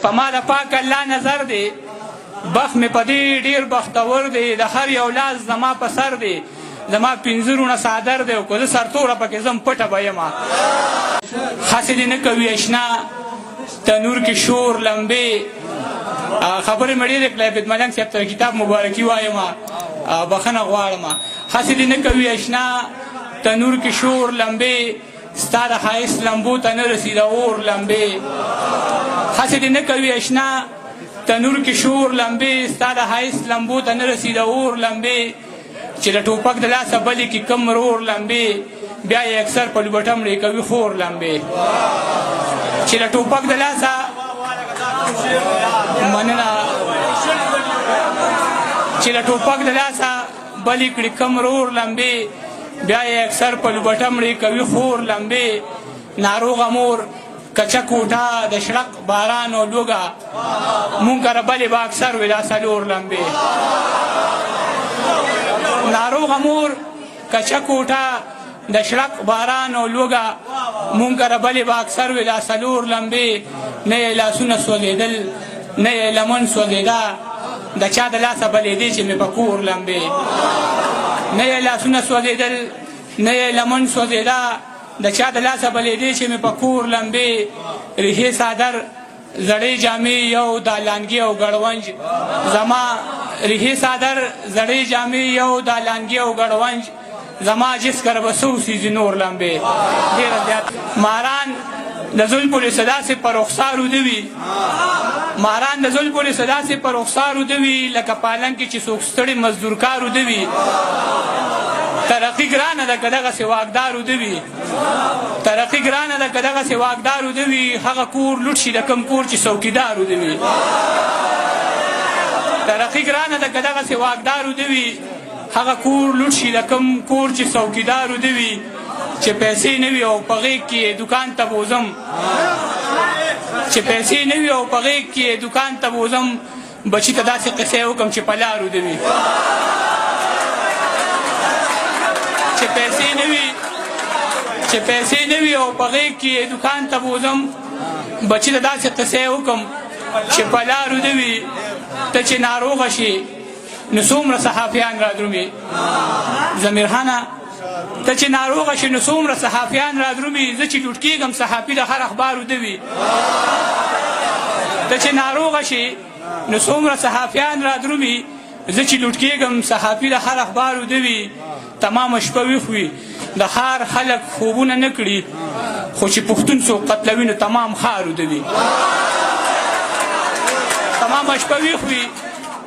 په ما د پاک الله نظر دی، بخت مې په دې ډېر بختور دی، د هر یو لاس زما په سر دی، زما پنځه روڼه څادر دی، او که زه سرتوره پکې ځم پټه به یمه. هسې دې نه کوي اشنا تنور کې شور لمبې. خبرې مې ډېرې کړې، عبد ملنګ صاحب ته کتاب مبارکي وایم، بخښنه غواړم. هسې دې نه کوي اشنا تنور کې شور لمبې، ستا د ښایست لمبو ته نه رسي د اور لمبې. هسې دې نه کوي اشنا تنور کې شور لمبې، ستا د ښایست لمبو ته نه رسي د اور لمبې. چې د ټوپک د لاسه بلې کې کم رور لمبې، بیا یې اکثر په لوبټه مړې کوي خور لمبې. چې د ټوپک د لاسه مننه، چې د ټوپک د لاسه بلې کړي کم رور لمبې، بیا یې اکثر په لوبټه مړې کوي خور لمبې. ناروغه مور کچه کوټه د شړق باران او لوږه، مونږ کره بلې به اکثر وي دا څلور لمبې. ناروغه مور کچه کوټه د شړق باران او لوږه، مونږ کره بلې به اکثر وي دا څلور لمبې. نه یې لاسونه سوځېدل نه یې لمن سوځېده، د چا د لاسه بلېدې چې مې په کور لمبې. نه یې لاسونه سوځېدل نه یې لمن سوځېده، د چا د لاسه بلېدې چې مې په کور لمبې. ریښې څادر زړې جامې یو د لانګې او ګړونج زما، ریښې څادر زړې جامې یو د لانګې او ګړونج زما، جس کر به څه وسیځي نور لمبې. ډېره زیات ماران د زلفو له څه داسې په رخسار وده وي، ماران د زلفو له څه داسې په رخسار وده وي، لکه پالنګ کې چې څوک ستړي مزدورکار وده وي. ترقي ګرانه ده که دغسې واکدار وده وي، ترقي ګرانه ده که دغسې واکدار وده وي، هغه کور لوټ شي د کوم کور چې څوکیدار وده وي. ترقي ګرانه ده که دغسې واکدار وده وي، هغه کور لوټ شي د کوم کور چې څوکیدار وده وي. چې پیسې نه وي او په غېږ کې یې دوکان ته بوځم، چې پیسې نه وي او په غېږ کې یې دوکان ته بوځم، بچي ته داسې قصې وکم چې په لار وده وي. چې پیسې نه وي، چې پیسې نه وي او په غېږ کې یې دوکان ته بوځم، بچي ته داسې قصې وکم چې په لار وده وي. ته چې ناروغه شې نو څومره صحافیان را درومي زمیرخانه، ته چې ناروغه شې نو څومره صحافیان را درومي، زه چې لوټ کېږم صحافي د هر اخبار وده وي. ته چې ناروغه شې نو څومره صحافیان را درومي، زه چې لوټ کېږم صحافي د هر اخبار وده وي. تمامه شپه ویښ وي د ښار خلک خوبونه نه کړي، خو چې پښتون څوک قتلوي نو تمام ښار وده وي. تمامه شپه ویښ وي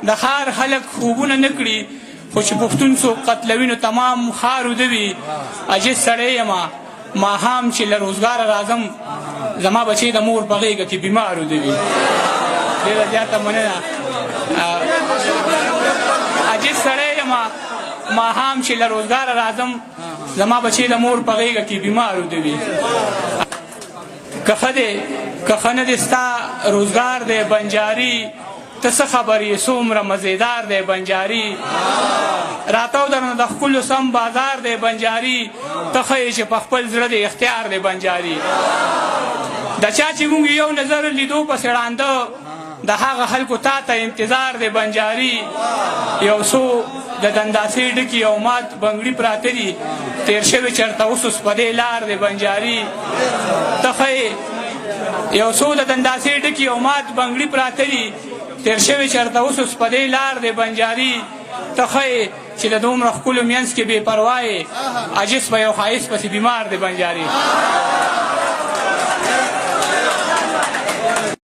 د ښار خلک خوبونه نه کړي، خو چې پښتون څوک قتلوي نو تمام ښار وده وي. عاجز سړی یم، ماښام چې له روزګاره راځم زما بچی د مور په غېږه کې بیمار وده وي. ډېره زیاته مننه. عاجز سړی یم، ماښام چې له روزګاره راځم زما بچی د مور په غېږه کې بیمار وده وي. که ښه دی که ښه نه دی ستا روزګار دی بنجاري، ته څه خبر یې څومره مزیدار دی بنجاري. راتاو درنه د ښکلو سم بازار دی بنجاري، ته ښه یې چې په خپل زړه دې اختیار دی بنجاري. د چا چې موږ یو نظر لیدو پسې ړانده، د هغه خلکو تا ته انتظار دی بنجاري. یو څو د دنداسې ډکي او مات بنګړي پراته دي، تېر شوی چېرته اوس اوس په دې لار دی بنجاري. ته ښه یې، یو څو د دنداسې ډکي او مات بنګړي پراته دي، تېر شوی چېرته اوس اوس په دې لار دی بنجاري. ته ښه یې چې د دومره ښکلو مینځ کې بې پروا یې، عاجز په یو ښایست پسې بیمار دی بنجاري.